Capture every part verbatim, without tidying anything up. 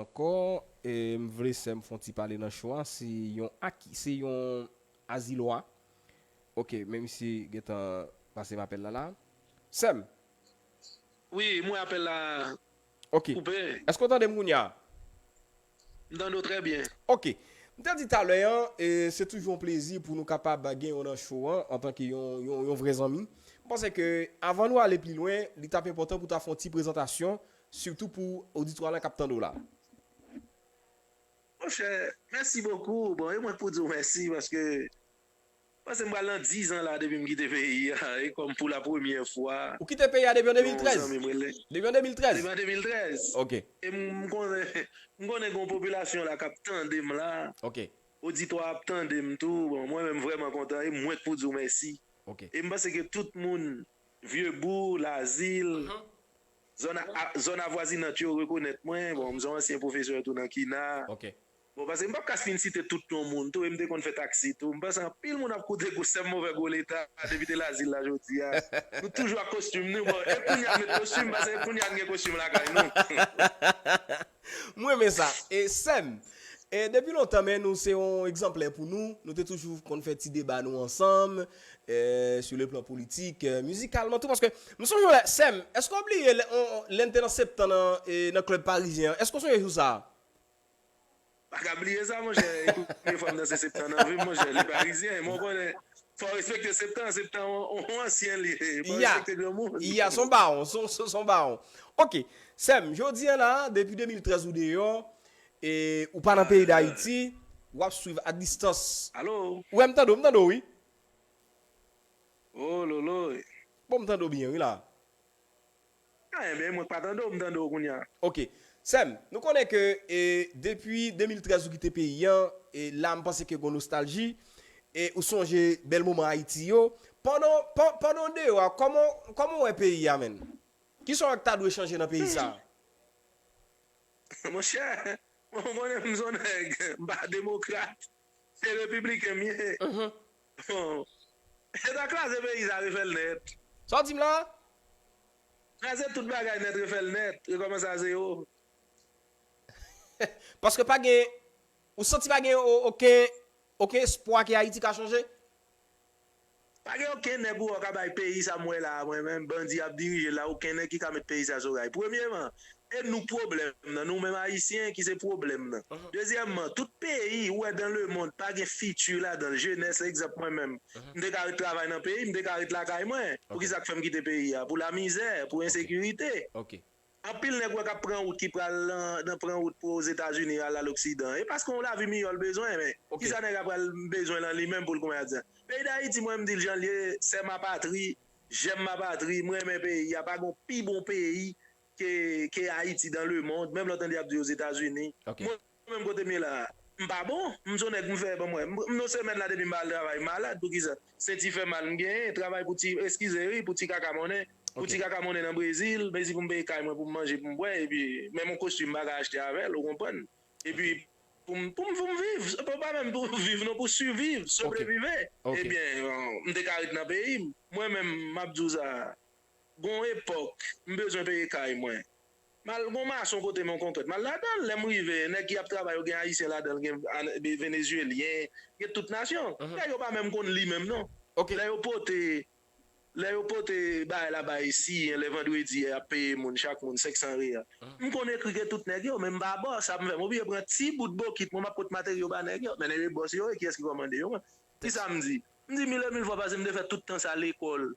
ankò, e m vle sè m fè yon ti pale nan cho a, se yon aki, se yon azilwa. Ok, men misye gentan pase m apèl la la. Sè m. Wi, m wè apèl la Ok. koupe. Èske w tande m kounye a? M tande w trè byen. Ok. M te di talè an, e, se toujou yon plezi pou nou kapab gen w nan cho an antanke yon, yon, yon vrè zanmi. M panse ke avan nou ale pi lwen, li t ap enpòtan pou ta fè yon ti prezantasyon, sitou pou oditwa lan k ap tande w la. Monchè, mèsi bokou. Bon, e mwen k pou di w mèsi paske m panse m pral nan diz an la depi m kite peyi a e kòm pou la premyè fwa Ou kite peyi a depi an yon de mil trèz? Zanmi m rele. Depi an de mil trèz? Depi an de mil trèz. Ok, E m m konnen, m konnen gen yon popilasyon la k ap tande m la. ok. Oditwa ap tande m tou. Bon, mwen menm vrèman kontan. E mwen k pou di w mèsi. Ok. E m panse ke tout moun, Vyebou, Lazil, zòn a- a- zòn avwazinant yo rekonèt mwen. Bon, m se yon ansyen pwofesè tou nan Kina. Ok. Bon, paske m p ap ka fin site tout non moun tou, e m te konn fè taksi tou. M panse anpil moun ap koute kou sè m move gwo leta, depite Lazil la jodi a. Nou toujou ak kostim nou, bon, e kounye a met kostim, paske e kounye a n gen kostim lakay nou. M renmen sa. E sè m, e depi lontan, men nou se yon egzanplè pou nou. Nou te toujou konn fè ti deba nou ansanm, e, sou le plan politik, e, mizikalman tou. Paske m sonje yon lè, sè m, èske w bliye lè, on- on- lè n te nan Septan nan, e, nan klèb parizyen an? Èske w sonje jou sa a? Pa ka bliye sa, monchè. E premye fwa m danse Septan nan vi m, monchè. Li parizyen. Mwen konnen, fò w respekte Septan. Septan, on, on ansyen li ye. Fò w Ya. Respekte granmoun. Ya, se yon bawon, se yon- se yon- se yon bawon. Ok, sè m, jodi a la, depi de mil trèz ou deyò, e ou pa nan peyi Dayiti, w ap swiv a distans. Alo? Ou wè m tande w, m tande w, wi. Oh, lolo. Bon, m tande w byen, wi, la. Ah, ebyen, mwen k pa tande w, m tande w kounye a. Ok. Sè m, nou konnen ke e, depi de mil trèz ou kite peyi an, e la m panse ke gen nostalji, e ou sonje bèl moman Ayiti yo. Pandan, pan- pandan w deyò a, kòman, kòman w wè peyi a, menn? Kisa w wè k ta dwe chanje nan peyi sa a? Monchè, mwen konnen m se yon nèg, m pa demokrat. Se repibliken m ye. Bon. E ta kraze peyi sa, refè l nèt. Sa w di m la? Kraze tout bagay nèt, refè l nèt, rekòmanse a zewo. Paske pa gen, ou santi pa gen o- okenn, okenn espwa ke Ayiti ka chanje? Pa gen okenn nèg ou wè ka bay peyi sa m wè la a, mwen menm, bandi ap dirije l la, okenn nèg ki ka met peyi sa sou ray. Premyeman, e nou k pwoblèm nan, nou menm Ayisyen ki se pwoblèm nan. Dezyèmman, tout peyi ou wè dans le monde pa gen fiti ladan l, jenès, egzanp mwen menm. M te ka ret travay nan peyi m, m te ka ret lakay mwen. Poukisa k fè m kite peyi a? Pou lamizè, pou ensekirite. Ok. Anpil nèg wè k ap pran wout ki pral nan, nan pran wout pou Ozetazini, al a loksidan. E paske yon lavi miyò l bezwen, men kisa nèg la pral bezwen lan li menm pou l kouman y ap di a? Peyi Dayiti, mwen m di l jan l ye, c'est ma patrie, j'aime ma patrie, m renmen peyi a, pa gon pi bon peyi ke, ke Ayiti dans le monde, menm lè w tande y ap di Ozetazini. Mwen menm kote m ye la, m pa bon, m se yon nèg m fè, ban mwen, m nan semèn la depi m pa al travay, m malad, poukisa? Se ti fè mal m genyen, travay pou ti, eskize wi, pou ti kaka monnen, pou ti kaka monnen nan Brezil, mezi pou m peye kay mwen, pou m manje, pou m bwè, epi menm yon kostim m pa ka achte avè l, ou konprann? Epi pou m, pou m, pou m viv, se pa menm pou viv non, pou siviv, sobrevive. Ebyen, m te ka ret nan peyi m. Mwen menm, m ap di w sa, gon epòk, m bezwen peye kay mwen. M al gon mason kote m, yon konkrèt. M al ladan l, lè m rive, nèg ki ap travay yo gen ayisyen ladan l, gen venezyelyen, gen tout nasyon. Nèg yo pa menm konn li menm non. Lè yo pote, lè yo pote bagay la bay siyen, lè vandredi y ap peye moun, chak moun senk san reyal. M konn ekri ke tout nèg yo, men m pa bòs, sa m fè, m oblije pran ti bout bokit mwen, m ap pot materyo ba nèg yo. Men nèg yo bòs yo ye, kiyès ki kòmande yo, mwen? Kisa m di? M di mil e mil fwa pase m te fè tout tan sa lekòl,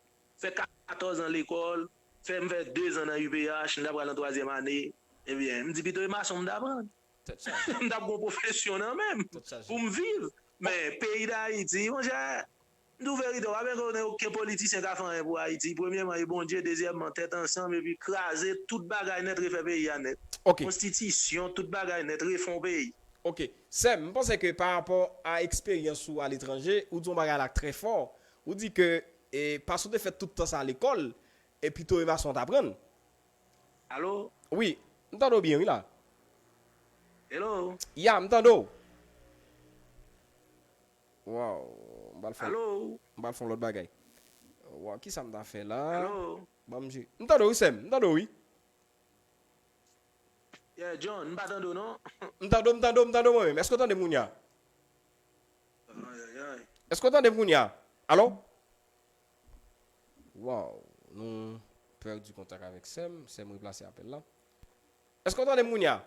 fè katòz an lekòl, fè m fè de zan nan U P H, m ta pral nan twazyèm ane. Ebyen, m di pito e mason m ta pran. M t ap gon pwofesyon nan men m pou m viv. Men peyi Dayiti, monchè, m di w verite, w pa menm konnen okenn politisyen ka fè anyen pou Ayiti. Premyèman, e Bondye, dezyèmman, tèt ansanm, epi kraze tout bagay nèt, refè peyi a nèt. Konstitisyon, tout bagay nèt, refè yon peyi. Ok. Sè m, m panse ke pa rapò a eksperyans ou aletranje, ou di yon bagay la trè fò. Ou di ke e, paske w te fè tout tan sa lekòl, e pito e mason w t aprann. Alo? Wi, m tande w byen wi la. Hello? Ya, m tande w. Waw, m pral fè, m pral fè yon lòt bagay. Waw, kisa m ta fè la? Ban m jwe. M tande w wi sè m, m tande w wi. Yeah, John, m pa tande w non. M tande w, m tande w, m tande w mwen menm. Èske w tande m kounye a? Ay, ay, ay. Èske w tande m kounye a? Alo? Wow, nou pèdi kontak avèk sè m. Sè m replase apèl la. Èske w tande m kounye a?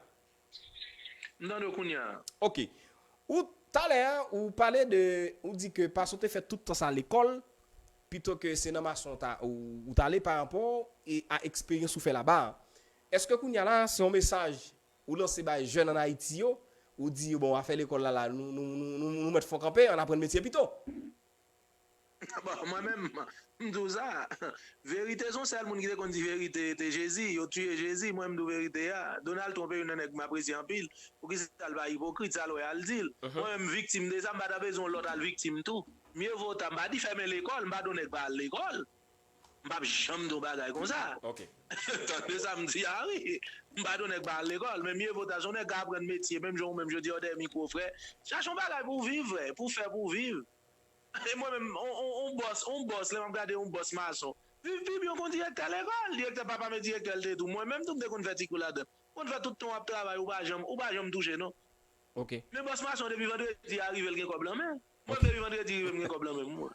M tande w kounye a. Ok. Ou, talè a, ou pale de, ou di ke paske w te fè tout tan sa lekòl, pito ke se nan mason w ta, ou, ou t ale pa rapò e a eksperyans ou fè laba a. Èske kounye a la, se yon mesaj ou lanse bay jèn ann Ayiti yo, ou di yo, bon, afè lekòl la, la, nou, nou, nou, nou, nou mèt fè w kanpe, ann aprann metye pito? Bon, mwen menm, m di w sa, verite se yon sèl moun ki te konn di verite, te Jezi, yo tiye Jezi, mwen m di w verite a. Donald Trump e youn nan nèg m apresye anpil, poukisa l pa ipokrit, sa l wè a l di l. Mwen menm m viktim de sa, m pa ta bezwen yon lòt al viktim tou. Mye vo ta, m pa di fèmen lekòl, m pa di yon nèg pa al lekòl. M p ap janm di yon bagay konsa. Tande sa m di a wi. M pa di yon nèg pa al lekòl, men mye vo ta se yon nèg ka aprann metye, menm jan ou menm jodi a w dèyè mikwo frè. Chache yon bagay pou w viv frè, pou w fè pou w viv. E mwen menm, on, on, on bòs, on bòs, lè m ap gade on bòs mason, viv pi byen w gon direktè lekòl, direktè papa m e direktè l te tou. Mwen menm tou m te konn fè ti kou ladan. Konn fè tout tan w ap travay, ou pa janm, ou pa janm touche non. Ok. Men bòs mason depi vandredi a rive l gen kòb lan men. Mwen depi vandredi rive m gen kòb lan men m mwen.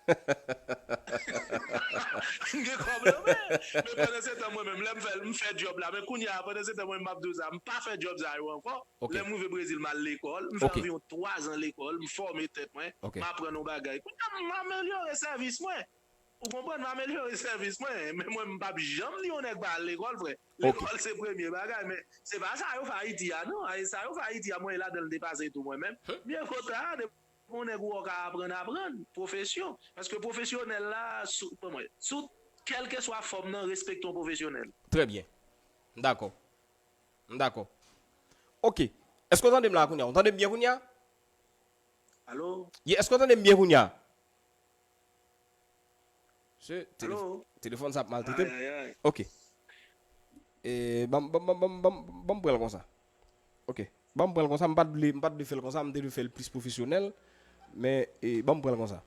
M gen kòb lan men. Men pandan se tan mwen menm, lè m fè, m fè djòb la, men kounye a, pandan se tan mwen m ap di w sa, m pa fè djòb sa yo ankò. Ok. Lè m rive Brezil, m al lekòl, m fè Ok. anviwon twa zan lekòl, m fòme tèt mwen, Ok. m aprann yon bagay. Kounye a, m amelyore sèvis mwen. Ou konprann? M amelyore sèvis mwen. Men mwen, m p ap janm di yon nèg pa al lekòl, frè. Ok. Lekòl se premye bagay, men se pa sa yo fè Ayiti a, non. Ay, sa yo fè Ayiti a, mwen ladan l depase tou mwen menm. Mye vo ta, depi yon nèg ou wè w ka aprann, aprann. Pwofesyon. Paske pwofesyonèl la, sou, kòman, sou kèlkeswa fòm nan, respekte yon pwofesyonèl. Trè byen. M dakò. M dakò. Ok. Èske w tande m la kounye a? W tande m byen kounye a? Alo? Yeah, èske w tande m byen kounye a? Se telef- Alo? Telefòn sa ap maltrete m. Ay, ay, ay. Ok. E, ban m, ban m, ban m, ban m, ban m, ban m pran l konsa. Ok. Ban m pran l konsa, m pa t vle, m pa t vle fè l konsa, m te vle fè l plis pwofesyonèl. Men, e, ban m pran l konsa.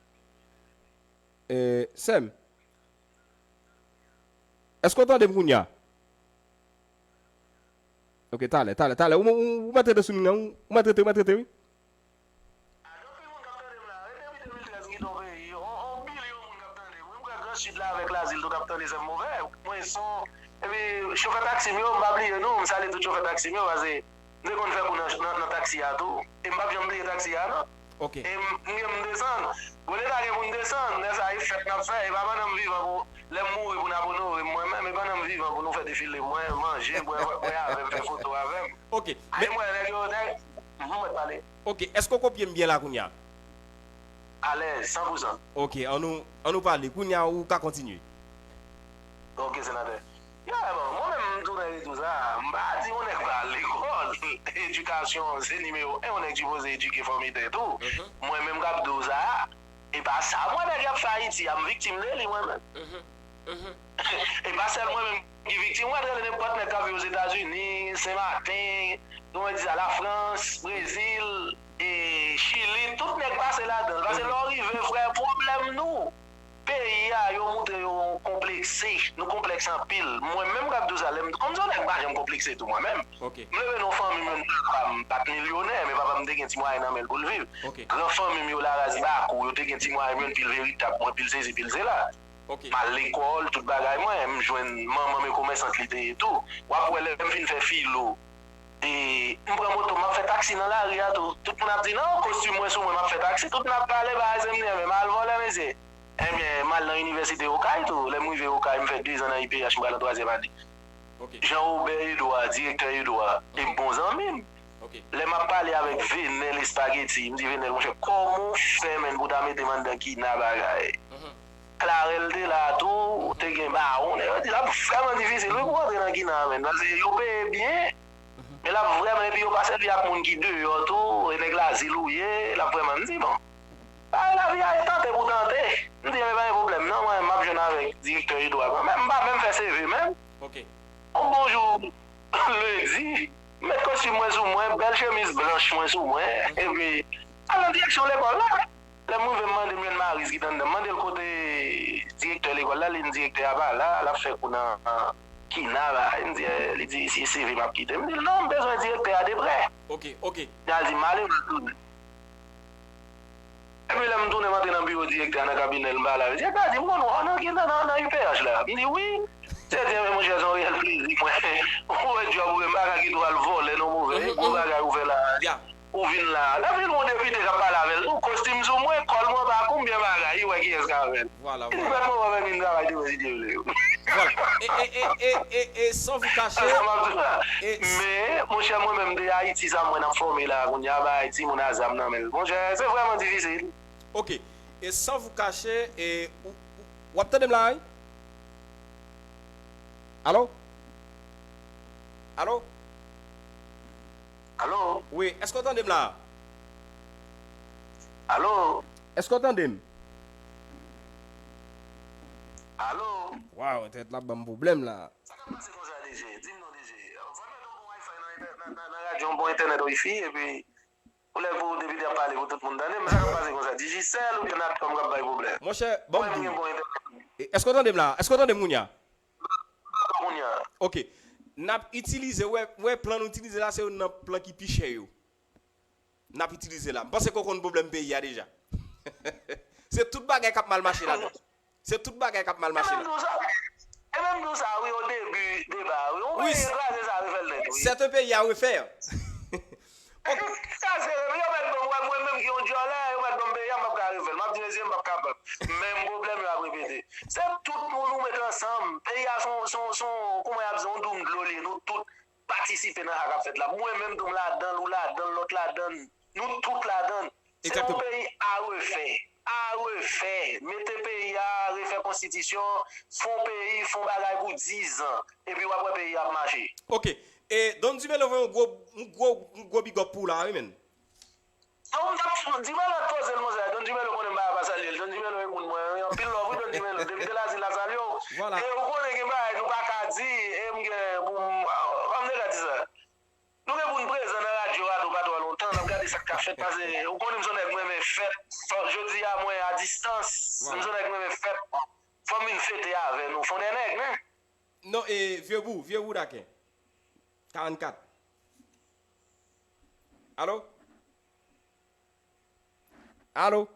E, sè m, èske w tande m kounye a? Ok, talè, talè, talè. Ou, ou, ou mèt rete sou liy nan, ou mèt rete, ou mèt rete, wi. Anpil moun k ap tande m la, e depi de mil trèz m kite yon peyi, on, on bilyon moun k ap tande m. Wi, m kwè Gran Sid la avèk Lazil tou k ap tande sè m Movè. Mwen son, epi chofè taksi m yo, m pa bliye nou, m salye tout chofè taksi m yo, paske m te konn fè kou nan, nan, nan taksi a tou. E m p ap janm bliye taksi a, non. Ok. E m, m gen m desann. Bon, leta gen pou n desann, lè sa e fèt n ap fè, e pa pandan m vivan pou, lè m mouri pou n ap onore m mwen menm, e pandan m vivan pou nou fè defile mwen, manje, bwè, bwè avè m, fè foto avè m. Ok, Ay, men mwen, nèg yo, nèg, mhm, mwen pale. Ok, èske w kopye m byen la kounye a? Alèz, san pou san. Ok, annou, annou pale. Kounye a, ou ka kontinye. Ok, senatè. Ya, bon, mwen menm, m tounen retou sa. M pa di yon nèg pa al lekòl. Edikasyon, se nimewo en, yon nèg sipoze edike, fòme tèt ou. Mwen menm k ap di w sa, e pa sa mwen nèg y ap fè Ayiti a, m viktim de li, mwen menm. E pa sèl mwen menm ki viktim, w ap rele nenpòt nèg k ap viv Ozetazini, Senmaten, kòman di sa, Lafrans, Brezil, e Chili, tout nèg pase ladan l. Paske lè w rive, frè, pwoblèm nou, peyi a, yo moutre yo konplekse. Nou konplekse anpil. Mwen menm k ap di w sa, lè m, kòm se yon nèg m pa janm konplekse tou mwen menm. M leve nan yon fanmi m, papa m pa t milyonè, men papa m te gen ti mwayen nan men l pou l viv. Gran fanmi m yo, Laraz, Bakou, yo te gen ti mwayen, yo pil veritab, mwen pil sesi, pil sela. M al lekòl, tout bagay mwen, m jwenn manman m e komèsant li te ye tou. W ap wè lè m fin fè filo, e m pran moto, m ap fè taksi nan lari a tou. Tout moun ap di, "Non, kostim mwen sou mwen, m ap fè taksi." Tout moun ap pale, bagay se m li, men m al vòlè, mesye. Ebyen, m al nan inivèsite Okay tou. Lè m rive Okay, m fè dezan nan I P H, m pral nan twazyèm ane. Jean Robert Edouard, direktè Edouard, e bon zanmi m. Lè m ap pale avèk Venel Espageti, m di, "Venel, monchè, kòman w fè, menn, pou w ta mete m anndan Kina bagay?" Klarèl te la tou, te gen Bawon, nèg yo di l ap vrèman difisil, wi, pou w antre nan Kina, menn, paske yo peye byen, men l ap vrèman, epi yo pa sèvi ak moun ki deyò tou, e nèg Lazil ou ye, l ap vrèman, m di, bon, bagay lavi a, e tante pou tante. M di, "Ebyen, pa gen pwoblèm, non, mwen, m ap jwenn avèk direktè Edouard, mwen, m pa menm fè C V, menm." On bon jou, lendi, m met kostim mwen sou mwen, bèl chemiz blanch mwen sou mwen, epi al nan direksyon lekòl la. Lè m rive, m mande, m jwenn Maris ki t anndan. M mande l kote direktè lekòl la, li di direktè a pa la, l ap fè kou nan, nan Kina, bagay. M di, eh, li di, si se V m ap kite. M di l, non, m bezwen direktè a de prè. Ok, ok. Li al di, m ale, m al tounen. Epi lè m tounen, m antre nan biwo direktè a, nan kabinè l, m pale avè l. Direktè a di m, "Bon, ou nan ki, nan, nan, nan U P H la?" M di, "Wi." Se di, "Monchè, se yon reyèl plezi, mwen. Ou wè djòb ou, m pa ka kite w al vòlè non, move. Gwo bagay ou fè la. Ou vin la." Lè vin yon depite k ap pale avè l tou, kostim sou mwen, kòl mwen pa konbyen bagay, li wè kiyès k avè l. Li di, "Mèt mwen wè vin travay demen si Dye vle." Vwala. E, e, e, e, e, e, san vou kache. Sa m ap di w la. Men, monchè, mwen menm, de Ayiti, sa m wè n ap fòme la, kounye a, bay timoun a zam nan men l. Monchè, se vrèman difisil. Ok. E san vou kache, e, ou, ou, w ap tande m la, wi? Alo? Alo? Alo? Wi, èske w tande m la? Alo? Èske w tande m? Alo? Waw, entènèt la ban m pwoblèm la. Sa k ap pase konsa, D J? Di m non, D J. Van mèt yon bon Wi-Fi nan entè-, nan, nan, nan radyo, yon bon entènèt Wi-Fi, epi ou lè pou depite ap pale pou tout moun tande, men sa k ap pase konsa? Digicel oubyen Natcom k ap bay pwoblèm? Monchè, ban m di w. Mwen, m gen bon entènèt. E, èske w tande m la? Èske w tande m kounye a? Kounye a. Ok. N ap itilize, wè, wè plan nou itilize la, se youn nan plan ki pi chè yo. N ap itilize la. M panse ke w konn pwoblèm peyi a deja. Se tout bagay k ap mal mache ladan. Se tout bagay k ap mal mache la. E menm di w sa, e menm di w sa, wi, o debi deba, wi. Yon peyi kraze, sa refè l nèt, wi. C'est un pays à refaire. Kraze, yo mèt ban m, wè, mwen menm ki yon djòlè, yo mèt ban m peyi a, m p ap ka refè l. M ap di, "Mesye, m p ap kapab." Menm pwoblèm yo ap repete. Se tout moun ou met ansanm. Peyi a se yon, se yon, se yon, kòman y ap di, yon doum dlo li ye. Nou tout patisipe nan sa k ap fèt la. Mwen menm tou m ladan l, ou ladan l, lòt ladan l. Nou tout ladan l. Se yon peyi a refè. A refè. Mete peyi a, refè konstitisyon, fè yon peyi, fè yon bagay pou dizan. Epi w ap wè peyi a ap mache. Ok. E Don Dumelo voye yon gwo, yon gwo, yon gwo big up pou w la, wi, menn. Don, m t ap, Dumelo t poze l, monchè. Don Dumelo konnen m pa, pa salye l. Don Dumelo e moun mwen, wi. Anpil love, wi, Don Dumelo. Depite Lazil la salye w. E ou konnen gen bagay nou pa ka di, e m gen pou m, kòm m te ka di sa. Nou gen pou n prezan nan radyo a tou pa twò lontan, n ap gade sa k ka fèt, paske ou konnen m se yon nèg m renmen fèt. Jodi a, mwen a distans, m se yon nèg m renmen fèt. Fò m vin fete avè nou, fondè nèg, men. Non, e, vye bou, vye bou daken. Karannkat. Alo? Alo?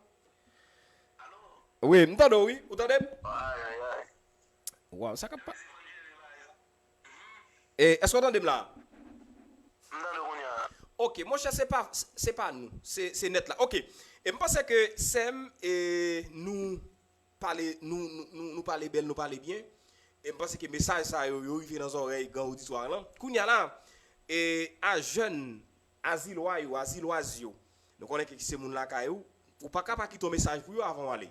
Wi, m tande w, wi. Ou tande m? Ay, ay, ay. Waw, sa k ap pa-, e, èske w tande m la? M tande w kounye a. Ok, monchè, se pa, se pa nou. Se, se nèt la. Ok. E m panse ke sè m, e, nou pale, nou, nou, nou, nou pale bèl, nou pale byen. E m panse ke mesaj sa yo, yo rive nan zòrèy gran oditwa lan. Kounye a la, e, a jèn, a zilwa yo, a zilwaz yo, nou konnen ke se moun lakay ou, ou pa ka pa kite yon mesaj pou yo avan w ale.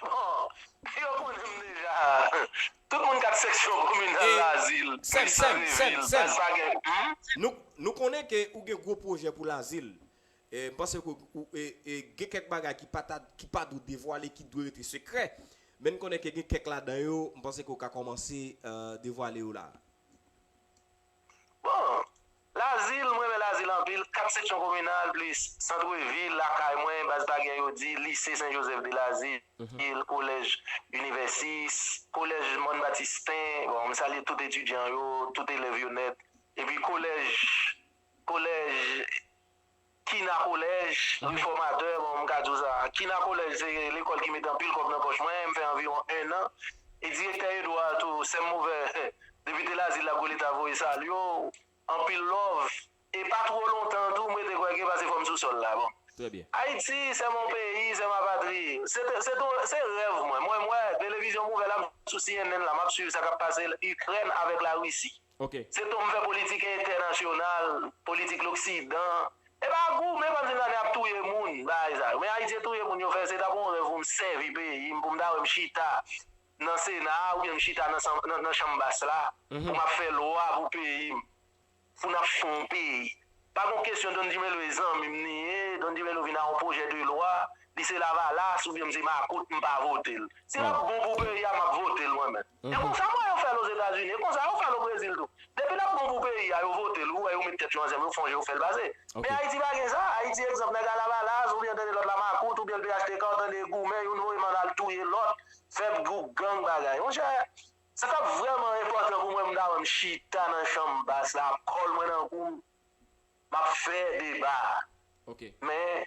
Bon, yo konnen m deja. Tout moun kat seksyon kominal Lazil, plis Sanvil, Baz Pagen. Nou, nou konnen ke ou gen gwo pwojè pou Lazil. E, m panse ke ou, e, e, gen kèk bagay ki pa ta, ki pa dwe devwale, ki dwe rete sekrè. Men n konnen ke gen kèk ladan yo, m panse ke w ka kòmanse, e, devwale yo la. Bon, Lazil, mwen renmen Lazil anpil. Kat seksyon kominal, plis santrevil, lakay mwen, Baz Pagen yo di, lise Sen Jozèf de Lazil, kolèj Inivèsis, kolèj Mòn Batisten. Bon, m salye tout etidyan yo, tout elèv yo nèt. Epi kolèj, kolèj Kina Kolèj, Refòmatè, bon, m ka di w sa. Kina Kolèj, se lekòl ki mete anpil kòb nan pòch mwen, m fè anviwon ennan. E direktè Edouard tou, sè m ouvè, depite Lazil la, Goleta voye salye w, anpil love. E pa twò lontan tou, m rete kwè ke pase fò m sou sòl la, bon. Ayiti, c'est mon pays, c'est ma patrie. Se te, se te, se rèv mwen. Mwen, m wè televizyon m ouvè la, m sou C N N la, m ap swiv sa k ap pase Ikrèn avèk Larisi. Se tou m fè politik entènasyonal, politik loksidan. E pa goumen kòmsi m ta ap touye moun, bagay sa yo. Men Ayiti e touye moun yo fè, se ta pou yon rèv pou m sèvi peyi m, pou m ta wè m chita nan Sena a, oubyen m chita nan, nan, nan chanm bas la, pou m ap fè lwa pou peyi m, pou n ap fè yon peyi. Pa gon kesyon Don Dumelo e zanmi m li ye, Don Dumelo vin a yon pwojè de lwa, li se lavalas oubyen m se makout, m pa vote l. Si l ap bon pou peyi a, m ap vote l mwen menm. E konsa m wè yo fè l Ozetazini, e konsa yo fè l o Brezil tou. Depi l ap bon pou peyi a, yo vote l, ou wè yo met tèt yo ansanm, yo fè yon je, yo fè l pase. Men Ayiti pa gen sa, Ayiti egzanp nèg a lavalas, oubyen tande lòt la makout, oubyen l P H T K, w tande goumen, youn voye mann al touye lòt, fè gwoup gang bagay. Monchè, Sa t ap vrèman enpòtan pou mwen, m ta wè m chita nan chanm bas la, ak kòl mwen nan kou m, m ap fè deba. Ok. Men,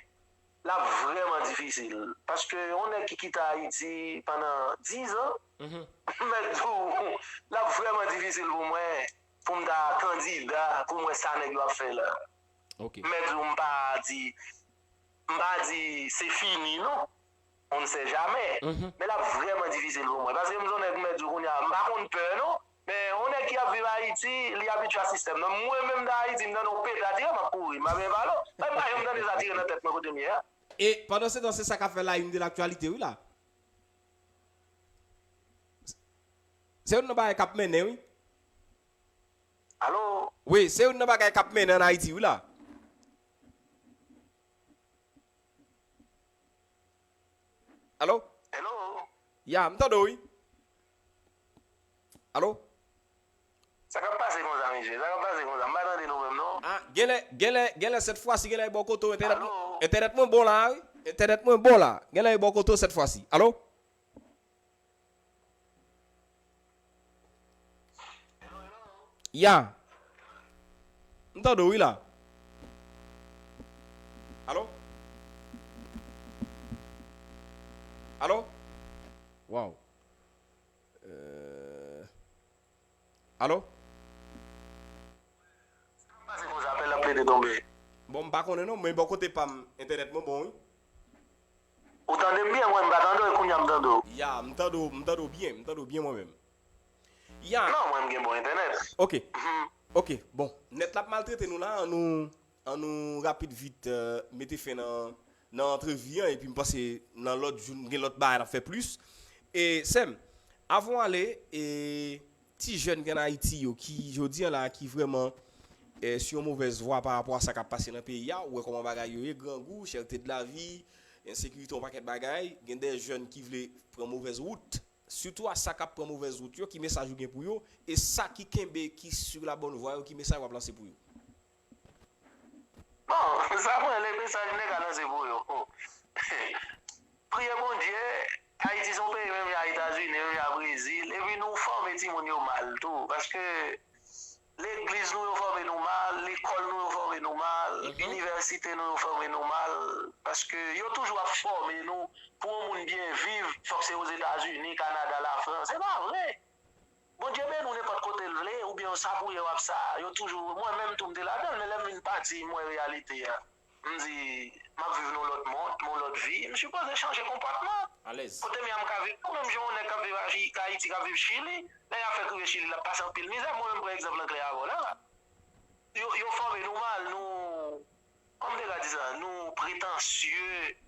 l ap vrèman difisil. Paske yon nèg ki kite Ayiti pandan diz an, Mhm. m mèt di w, l ap vrèman difisil pou mwen, pou m ta kandida, pou m wè sa nèg yo ap fè la. Ok. M mèt di w, m pa di, m pa di se fini, non. On ne sait jamais. Mhm. Men l ap vrèman difisil pou mwen. Paske m se yon nèg, m mèt di w kounye a, m pa konn pè, non. Men yon nèg ki ap viv Ayiti, li abitye a sistèm nan. Mwen menm nan Ayiti, m tande yon peta tire, m ap kouri. M pa benyen pale w. Mwen pa janm tande sa tire nan tèt mwen kote m ye a. E pandan se tan, se sa k ap fè la une de l'actualité, wi la. Se youn nan bagay k ap mennen, wi. Alo? Wi, se youn nan bagay k ap mennen ann Ayiti, wi la. Alo? Hello? Ya, m tande w, wi. Alo? Sa k ap pase konsa, mesye? Sa k ap pase konsa? M pa tande nou menm, non. Ah, genlè, genlè, genlè, sèt fwa si genlè e bò kote w, entènèt mwen, Alo? Entènèt mwen bon la, wi. Entènèt mwen bon la. Genlè e bò kote w sèt fwa si. Alo? Ya. M tande w, wi, la. Alo? Alo? Wow. Euh, Alo? Sa k ap pase konsa, apèl la plede tonbe. Bon, m pa konnen non, men bò kote pa m, entènèt mwen bon, wi. Ou tande m byen, mwen m pa tande w, e kounye a m tande w. Ya, m tande w, m tande w byen, m tande w byen mwen menm. Ya. Non, mwen m gen bon entènèt. Ok. Mhm. Ok, bon, nèt la ap maltrete nou la, an nou, an nou rapid vit, euh, mete fen nan, nan antrevi an, epi m panse nan lòt jou, n gen lòt bagay n ap fè plis. E, sè m, avan w ale, e, ti jèn ki ann Ayiti yo, ki, jodi an la, ki vrèman, e, sou yon movèz vwa pa rapò a sa k ap pase nan peyi a, ou wè kòman bagay yo ye, grangou, chète de lavi, ensekirite, yon pakèt bagay, gen de jèn ki vle pran movèz wout, sitou a sa k ap pran movèz wout yo, ki mesaj ou gen pou yo, e sa ki kenbe, ki sur la bonne voie yo, ki mesaj w ap lanse pou yo? Bon, sa mwen, le mesaj m te ka lanse pou yo. Priye Bondye, Ayiti se yon peyi menm jan a Etazini, menm jan a Brezil, epi nou fòme timoun yo mal tou, paske legliz nou yo fòme nou mal, lekòl nou yo fòme nou mal, Mhm. inivèsite nou yo fòme nou mal, paske yo toujou ap fòme nou pou yon moun byen viv, fòk se Ozetazini, Kanada, Lafrans. Se pa vre! Bondye beni w nenpòt kote l vle, oubyen yon sapouye w ap sa, yo toujou, mwen menm tou m te ladan l, men lè m vin pati, m wè reyalite a. M di, m ap viv nan yon lòt mond, nan yon lòt vi, m sipoze chanje konpòtman. Alèz. Kote m ye a m ka viv tou, menm jan yon nèg k ap viv Ayi-, Ayiti k ap viv Chili, lè y ap fèk rive Chili, l ap pase anpil mizè, mwen menm pran egzanp Anglè avè w la. Yo, yo fòme nou mal, nou, kòman m te ka di sa, nou pretansye,